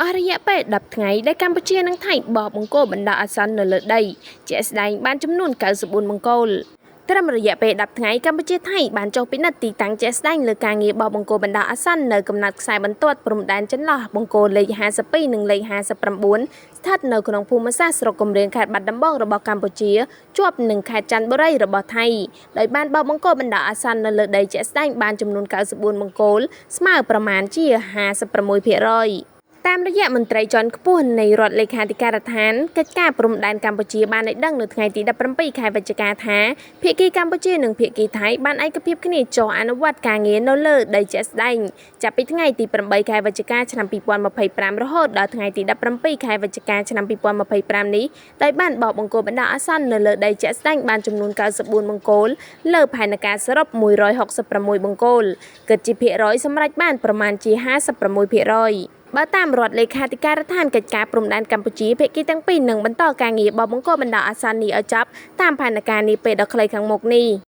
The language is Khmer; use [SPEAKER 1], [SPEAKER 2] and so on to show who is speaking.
[SPEAKER 1] អស់រយៈពេល10ថ្ងៃដែលកម្ពុជានិងថៃបោះបង្គោលបណ្ដោះអាសន្ននៅលើដីជាក់ស្ដែងបានចំនួន94បង្គោលត្រឹមរយៈពេល10ថ្ងៃកម្ពុជាថៃបានចុះពិនិត្យទីតាំងជាក់ស្ដែងលើការងារបោះបង្គោលបណ្ដោះអាសន្ននៅកំណត់ខ្សែបន្ទាត់ព្រំដែនចន្លោះបង្គោលលេខ52និងលេខ59ស្ថិតនៅក្នុងភូមិសាស្ត្រស្រុកកំរៀងខេត្តបាត់ដំបងរបស់កម្ពុជាជាប់នឹងខេត្តច័ន្ទបុរីរបស់ថៃដោយបានបោះបង្គោលបណ្ដោះអាសន្ននៅលើដីជាក់ស្ដែងបានចំនួន94បង្គោលស្មើប្រមាណជា56%តាមរយៈមន្ត្រីជាន់ខ្ពស់នៃរដ្ឋលេខាធិការដ្ឋានកិច្ចការព្រំដែនកម្ពុជាបានឲ្យដឹងនៅថ្ងៃទី17ខែវិច្ឆិកាថាភាគីកម្ពុជានិងភាគីថៃបានឯកភាពគ្នាចុះអនុវត្តការងារនៅលើដីជាក់ស្ដែងចាប់ពីថ្ងៃទី8ខែវិច្ឆិកាឆ្នាំ2025រហូតដល់ថ្ងៃទី17ខែវិច្ឆិកាឆ្នាំ2025នេះដោយបានបោះបង្គោលបណ្ដោះអាសន្ននៅលើដីជាក់ស្ដែងបានចំនួន94បង្គោលលើផែនការសរុប166បង្គោលគិតជាភាគរយសម្រេចបានប្រមាណជា56%បើតាមរដ្ឋលេខាធិការដ្ឋានកិច្ចការព្រំដែនកម្ពុជាភាគីទាំងពីរនឹងបន្តការងារបោះបង្គោលបណ្ដោះអាសន្ននេះឲ្យចប់តាមផែនការនាពេលដ៏ខ្លីខាងមុខនេះ។